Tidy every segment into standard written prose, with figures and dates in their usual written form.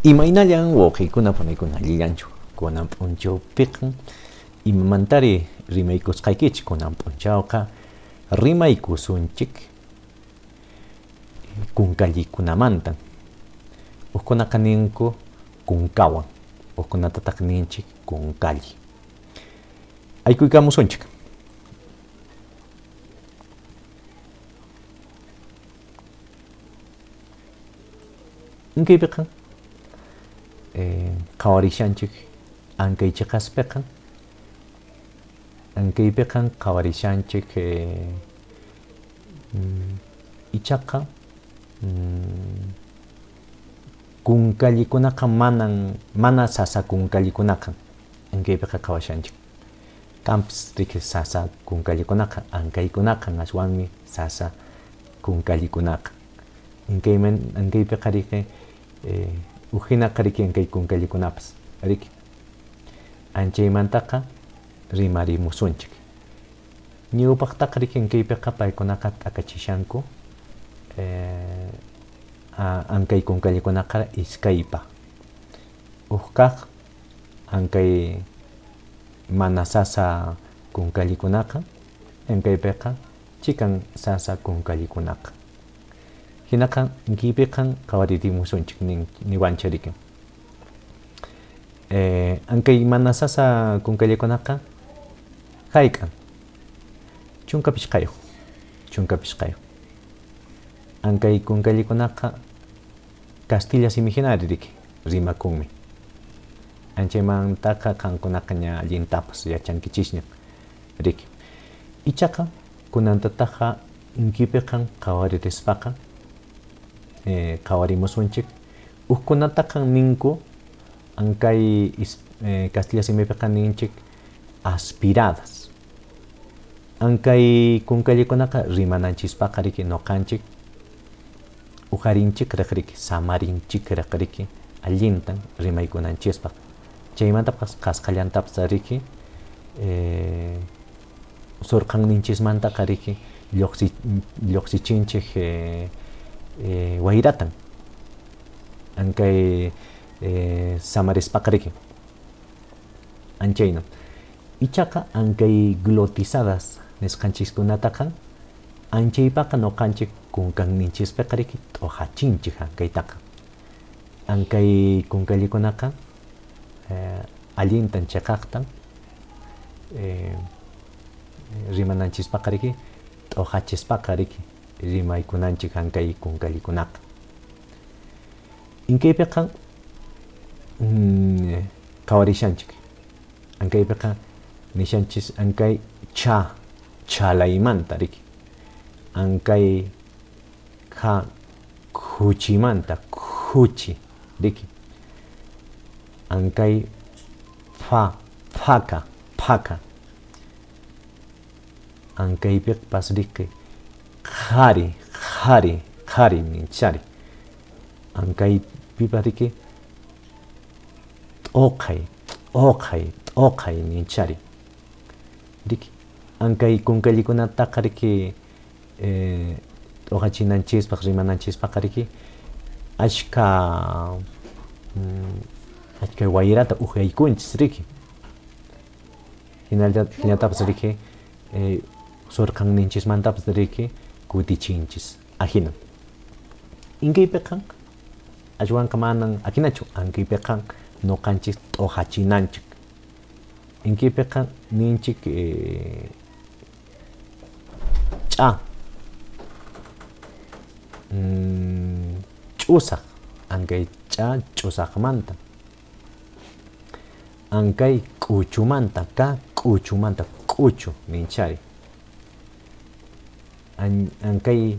Imaynallan wawqiykuna panaykuna allillanchu kunan p'unchawpiqa imamantari rimaykusqaykichik kunan p'unchawqa rimaykusunchik kunkallikunamantan hukkunaqa ninku kunkawan hukkunatataq ninchik kunkalli aykuykamusunchik. Inkaypiqa qhawarishanchik ankay chiqaspiqa ankaypiqa qhawarishanchik ichaqa kunkallikunaqa manan mana sasa kunkallikunaqa ankaypiqa qhawashanchik kanpis riki sasa kunkallikunaqa ankaykunaqa aswanmi sasa kunkallikunaqa ankayman ankaypiqa riki ukhinaqa riki ankay kunkallikunapas riki anchaymantaqa rimarimusunchik ñawpaqtaqa riki ankaypiqa paykunaqa t'akachishanku ankay kunkallikunaqa iskaypa huk kaq ankay mana sasa kunkallikunaqa ankaypiqa chikan sasa kunkallikunaqa hinaqa ankaypiqa qhawaririmusunchik niwanchik riki ankay mana sasa kunkallikunaqa hayk'an 15 15 ankay kunkallikunaqa kastilla simi hinari riki rimakunmi anchaymantaqa qankunaqa ña allintapas yachankichisña riki ichaqa kunantataqa inkipiqa qhawaririspaqa qhawarimusunchik hukkunataqa ninku ankay kastilla simipiqa ninchik aspiradas ankay kunkallikunaqa rimananchikpaqa riki ñuqanchik uqarinchikraq riki samarinchikraq riki allintan rimaykunanchispaq chaymantapas qhasqallantapas riki surqanninchismantaqa riki lluqsichinchik wayratan ankay samarispaqa riki anchayna ichaqa ankay glotizadas nisqanchiskunataqa anchaypaqa ñuqanchik kunkanninchispiqa riki t'uqachinchik ankaytaqa ankay kunkallikunaqa allintan chiqaqtan rimananchispaqqa riki t'uqachispaqa riki rimaykunanchik ankay kunkallikunaqa inkaypiqa qhawarishanchik ankaypiqa nishanchis ankay cha chhalaymanta riki ankay kha khuchimanta khuchi riki ankay pha phaka phaka ankaypiqpas riki qhari qhari qhari ninchari ankaypipas riki t'uqay t'uqay t'uqay ninchari riki ankay kunkallikunataqa riki t'uqachinanchispaq rimananchispaqqa riki achka achka wayrata uqyaykunchis riki hinatapas riki surqanninchismantapas riki kutichinchis ahina inkaypiqa ashwanqa manan ahinachu ankaypiqa ñuqanchik t'uqachinanchik inkaypiqa ninchik ch'a ch'usaq ankay ch'a ch'usaqmanta ankay k'uchumanta ka k'uchumanta k'uchu ninchari ankay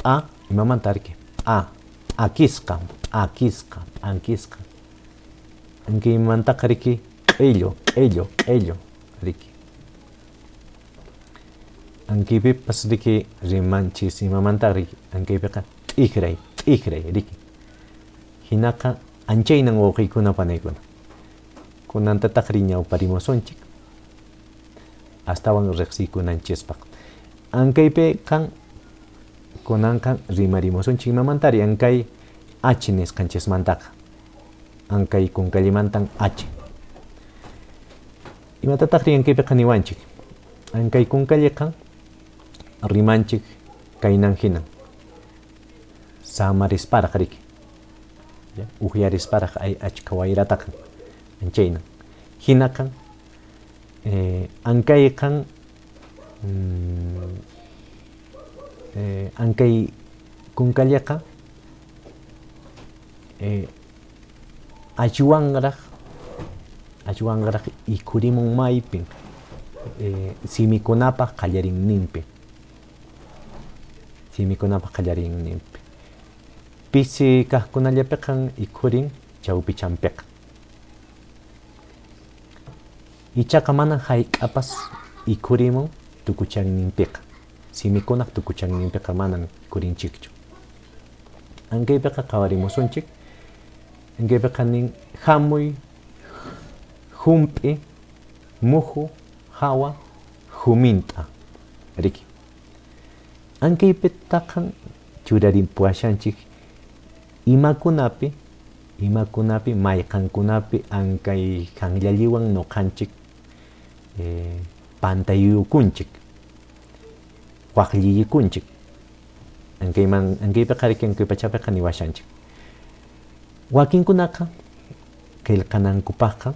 p'a imamanta riki p'a p'akisqa p'akisqa p'akisqa ankaymantaqa riki q'illu q'illu q'illu riki ankaypipas riki rimanchis imamanta riki ankaypiqa t'ikray t'ikray riki hinaqa anchaynan wawqiykuna panaykuna kunantataqri ñawparimusunchik astawan riqsiykunanchispaq ankaypiqa kunanqa rimarimusunchik imamantari ankay H nisqanchismantaqa. Ankay kunkallimantan H. Imatataqri ankaypiqa niwanchik? Ankay kunkalliqa rimanchik kaynan hinan. Samarisparaq riki. Uqyarisparaq ay achka wayrataqa. Anchaynan. Hinaqa ankayqan ankay kunkalliqa achwanraq ikhurimun maypin simikunapaq qallarinninpi. Simikunapaq qallarinninpi. Pisi kaqkunallapiqan ikhurin chawpichanpiqa. Ichaqa mana hayk'apas ikhurimun tukuchanninpiqa. Simikunaq tukuchanninpiqa manan ikhurinchikchu. Ankaypiqa qhawarimusunchik. Ankaypiqa nin hamuy, hump'i, muhu, hawa, humint'a. Riki. Ankaypitaqan churarimpuashanchik imakunapi, imakunapi, mayqankunapi ankay hanllalliwan nuqanchik pantayukunchik, waqlliyikunchik. Ankayman, ankaypiqa riki ankay pachapiqa niwashanchik. Wakinkunaqa qillqanankupaqqa,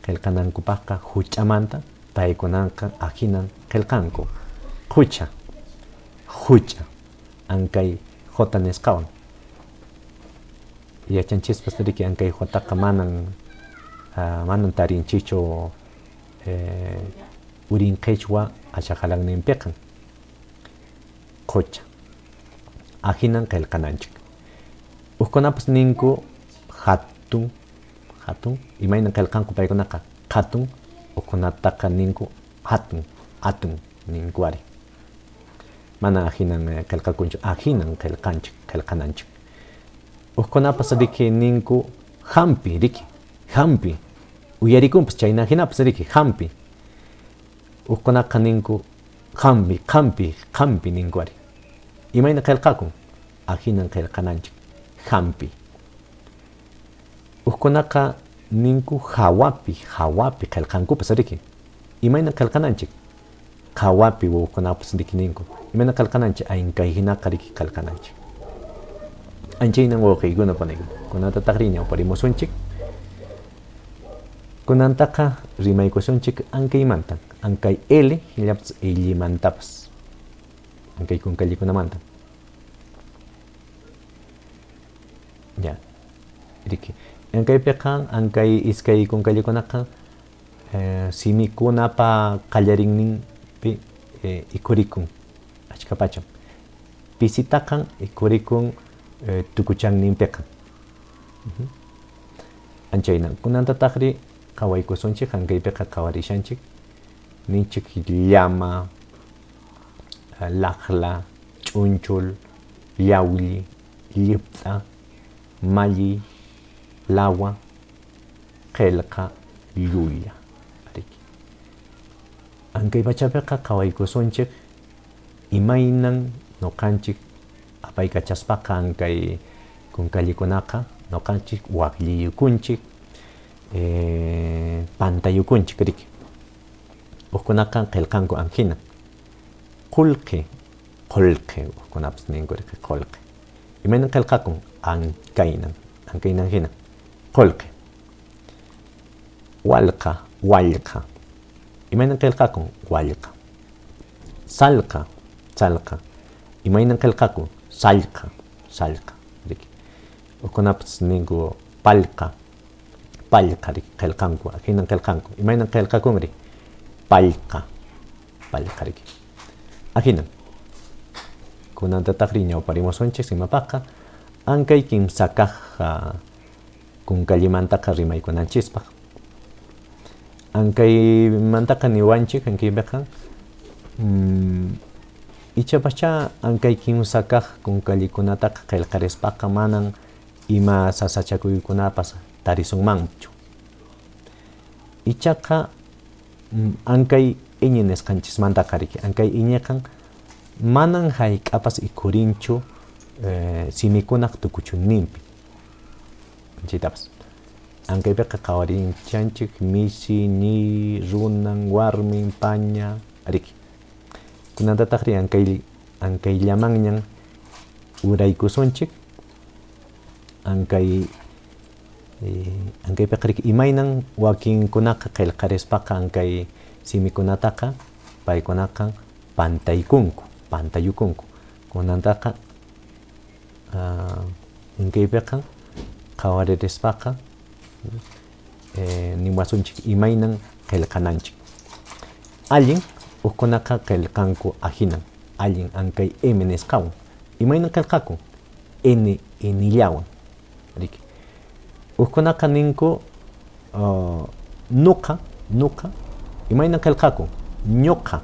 qillqanankupaqqa huch'amanta paykunaqa ahinan qillqanku. Qucha, huch'a, ankay jota nisqawan. Yachanchispas riki ankay jotaqa manan manan tarinchikchu urin qhichwa ashaqalanninpiqa. Qucha. Ahinan qillqananchik. Hukkunapas ninku hatun, hatun, imaynan qillqanku paykunaqa qhatun, hukkunataqa ninku hatun, atun ninku ari. Mana ahinan qillqakunchu, ahinan qillqanchik, qillqananchik. Hukkunapas riki ninku hampi, riki, hampi. Uyarikunpas chayna hinapas riki, hampi. Hukkunaqa ninku hampi, qampi, qampi ninku ari. Imayna qillqakun? Ahinan qillqananchik, hampi. Hukkunaqa ninku hawapi, hawapi qillqankupas riki. Imayna qillqananchik? Hawapi hukkunapas riki ninku. Imayna qillqananchik? Ankay hinaqa riki qillqananchik. Anchaynan wawqiykuna panaykuna. Kunatataqri ñawparimusunchik. Kunantaqa rimaykusunchik ankaymanta. Ankay L hinallapas Lmantapas. Ankay kunkallikunamanta. Ya. Riki. Ankaypiqa ankay iskay kunkallikunaqa simikunapa qallarinninpi ikhurikun achka pacham. Pisitaqan ikhurikun tukuchanninpiqa. Anchaynan. Kunantataqri qhawaykusunchik, ankaypiqa qhawarishanchik. Ninchik llama, laqla, ch'unchul, llawlli, llipt'a, malli, lawa, qillqa, llulla. Riki. Ankay pachapiqa qhawaykusunchik imaynan nuqanchik apaykachaspaqa ankay kunkallikunaqa nuqanchik waqlliyukunchik, pantayukunchik riki. Hukkunaqa qillqanku anhina. Qullqi, qullqi, hukkunapas ninku riki qullqi. Imaynan qillqakun? Ankaynan, ankaynan hina. Qullqi. Wallqa, wallqa. Imaynan qillqakun? Wallqa. Sallqa, sallqa. Imaynan qillqakun? Sallqa, sallqa. Riki. Hukkunapas ninku pallqa, pallqa riki qillqanku, ahinan qillqanku. Imaynan qillqakunri? Pallqa, pallqa riki. Ahinan. Kunantataqri ñawparimusunchik imapaqqa ankay kimsa kaq kunkallimantaqa rimaykunanchispaq. Ankaymantaqa niwanchik ankaypiqa ichapaschá ankay kimsa kaq kunkallikunataqa qillqarispaqa manan ima sasachakuykunapas tarisunmanchu. Ichaqa ankay iñi nisqanchismantaqa riki, ankay iñiqan manan hayk'apas ikhurinchu Simikunaq tukuchunninpi chaytapas ankaypiqa qhawarinchanchik misi, ñiy, runan, warmin, paña, riki. Kunantataqri ankay ankayllamanñan uraykusunchik ankay ankaypiqa riki imaynan wakinkunaqa qillqarispaqa ankay simikunataqa paykunaqa pantaykunku, pantayukunku. Kunantaqa ankaypiqa qhawaririspaqa niwasunchik imaynan qillqananchik. Allin hukkunaqa qillqanku ahinan, allin ankay M nisqawan. Imaynan qillqakun? N Nllawan, riki. Hukkunaqa ninku nuqa, nuqa, imaynan qillqakun? Ñuqa,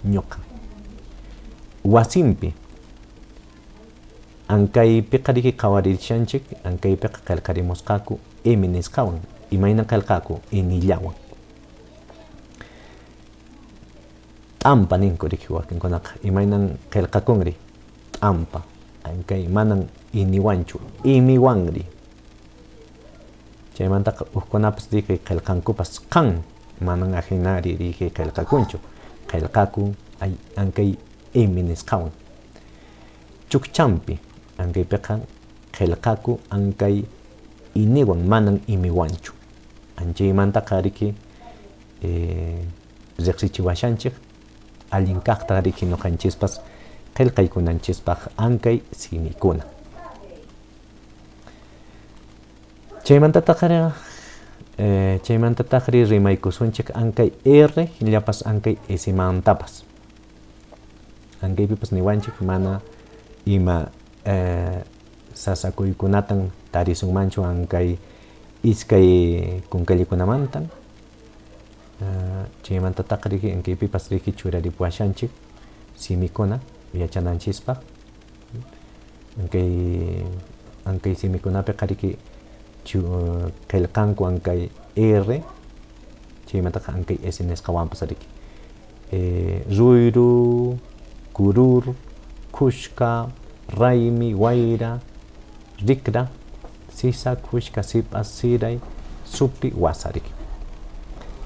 ñuqa. Wasinpi ankaypiqa riki qhawarishanchik, ankaypiqa qillqarimusqaku M nisqawan, imaynan qillqaku? Nllawan. T'ampa ninku riki wakinkunaqa, imaynan qillqakunri? T'ampa, ankay manan iniwanchu, imiwanri. Chaymantaqa hukkunapas riki qillqankupas qan, manan ahinari riki qillqakunchu, qillqakun ankay M nisqawan. Chukchampi ankaypiqa qillqaku ankay iniwan, manan imiwanchu. Anchaymantaqa riki riqsichiwashanchik allin kaqta riki ñuqanchispas qillqaykunanchispaq ankay simikuna. Chaymantataqri chaymantataqri rimaykusunchik ankay R hinallapas ankay S mantapas. Ankaypipas niwanchik mana ima sasakuykunatan tarisunmanchu ankay iskay kunkallikunamantan. Chaymantataq riki ankaypipas riki churaripuwashanchik simikuna yachananchispaq. Ankay ankay simikunapiqa riki qillqanku ankay R chaymantaqa ankay S nisqawanpas riki. Ruyru, kurur, khushka, raymi, wayra, rikra, sisa, khushka, sipas, siray, supi, wasa riki.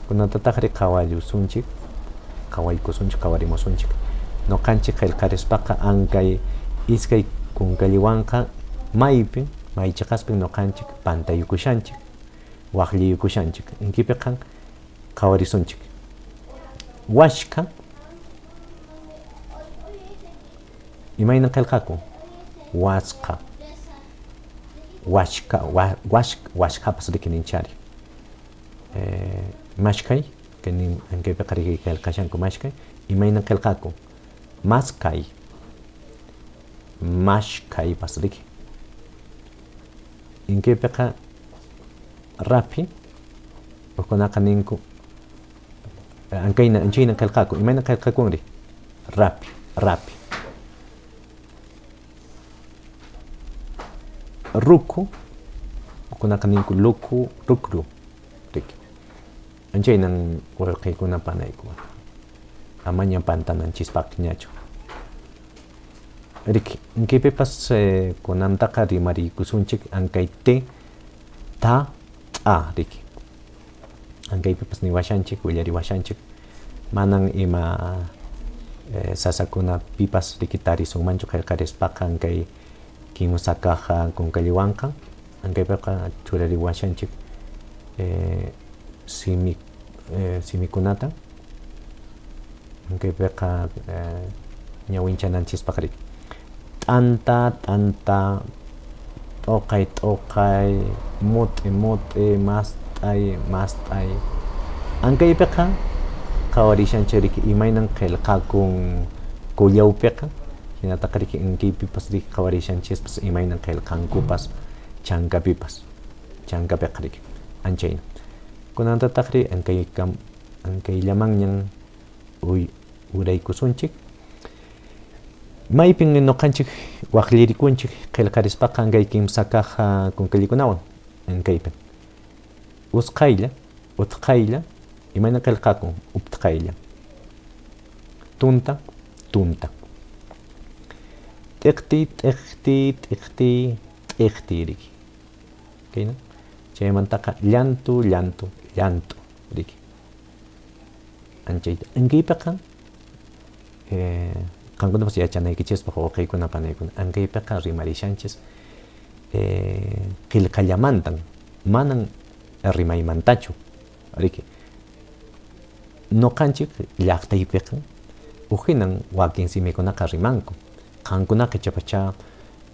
Kunatataqri qhawallusunchik, qhawaykusunchik, qhawarimusunchik. Ñuqanchik qillqarispaqa ankay iskay kunkalliwanqa maypin, may chiqaspin ñuqanchik pantayukushanchik, waqlliyukushanchik. Inkipiqa qhawarisunchik. Washka imaynan qillqakun? Wasqa, washka, washkapas riki ninchari. Mashkay, ankaypiqa riki qillqashanku mashkay, imaynan qillqakun? Maskay, mashkaypas riki. Inkaypiqa raphi, hukkunaqa ninku ankayna anchayna qillqakun, imayna qillqakunri? Raphi, raphi. Ruku, hukkunaqa ninku luku, rukru, riki. Anchaynan wawqiykuna panaykuna. Amaña pantananchispaqñachu. Riki, inkaypipas kunantaqa rimariykusunchik ankay T, ta, t'a, riki. Ankaypipas niwashanchik, willariwashanchik, manan ima sasakunapipas riki tarisunmanchu qillqarispaqa ankay kimsa kaq kunkalliwanqa, ankaypiqa churariwashanchik simikunata, ankaypiqa ñawinchananchispaq riki. T'anta, t'anta, t'uqay, t'uqay, mut'i, mut'i, mast'ay, mast'ay. Ankaypiqa qhawarishanchik riki imaynan qillqakun qullawpiqa, hinataqa riki inkaypipas riki qhawarishanchispas imaynan qillqankupas chankapipas, chankapiqa riki anchayna. Kunantataqri ankayllamanñan uraykusunchik. Maypin ñuqanchik waqllirikunchik qillqarispaqa ankay kimsa kaq kunkallikunawan ankaypin. Usqhaylla, utqhaylla, imayna qillqakun? Uptqhaylla. Tunta, tunta. T'iqtiy, t'iqtiy, t'iqtiy, t'iqtiy riki. Kayna. Chaymantaqa llantu, llantu, llantu riki. Anchayta. Ankaypiqa qankunapas yachanaykichispaq wawqiykuna panaykuna ankaypiqa rimarishanchis qillqallamantan, manan rimaymantachu riki. Nuqanchik llaqtaypiqa uhinan wakin simikunaqa rimanku. Qankunaqa ichapaschá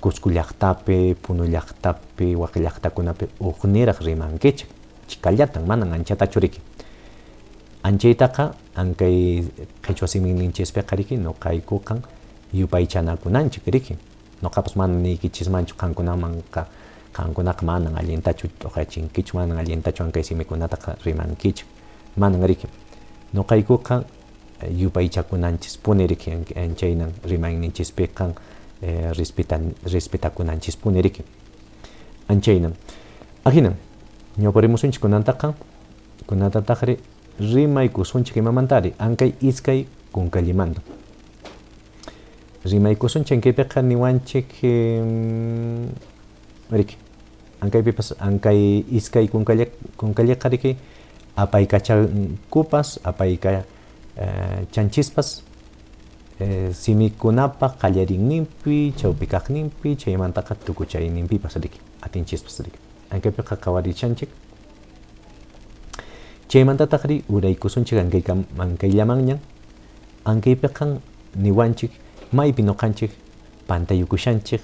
Cusco llaqtapi, Puno llaqtapi, wak llaqtakunapi hukniraq rimankichik. Chikallatan, manan anchatachu riki. Anchaytaqa ankay qhichwa siminninchispiqa riki nuqaykuqan yupaychanakunanchik riki. Nuqapas mana niykichismanchu qankunamanqa, qankunaqa manan allintachu t'uqachinkichik, manan allintachu ankay simikunataqa rimankichik. Manan riki. Nuqaykuqa yupaychakunanchispuni riki, anchaynan rimayninchispiqa respetakunanchispuni riki. Anchaynan. Ahinan, ñawparimusunchik kunantaqa, kunantataqri rimaykusunchik imamantari, ankay iskay kunkallimanta. Rimaykusunchik ankaypiqa niwanchik riki. Ankaypipas ankay iskay kunkalliqa riki apaykachankupas, apaykachanchishpas simikunapa qallariyninpi, chawpi kaqninpi, chaymantaqa tukuchayninpipas riki, atinchispas riki. Ankaypiqa qawarichanchik. Chaymantataqri uraykusunchik ankayllamanña. Ankaypiqa niwanchik maypi nuqanchik pantayukushanchik,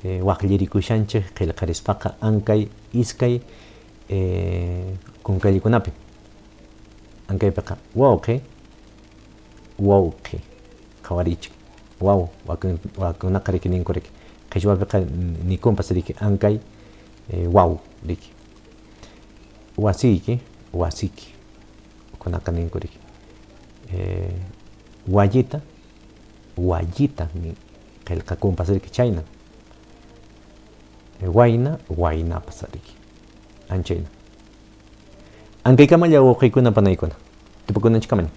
waqllirikushanchik qillqarispaqa ankay iskay kunkallikunapi. Ankaypiqa wawqi, wawqi qhawarichik. Waw, wakinkunaqa riki ninku riki. Qhichwapiqa nikunpas riki ankay waw riki. Wasiyki, wasiki kunaqa ninku riki. Wallita, wallita qillqakunpas riki chayna. Wayna, waynapas riki. Anchayna. Ankaykamalla wawqiykuna panaykuna. Tupakunanchikamaña.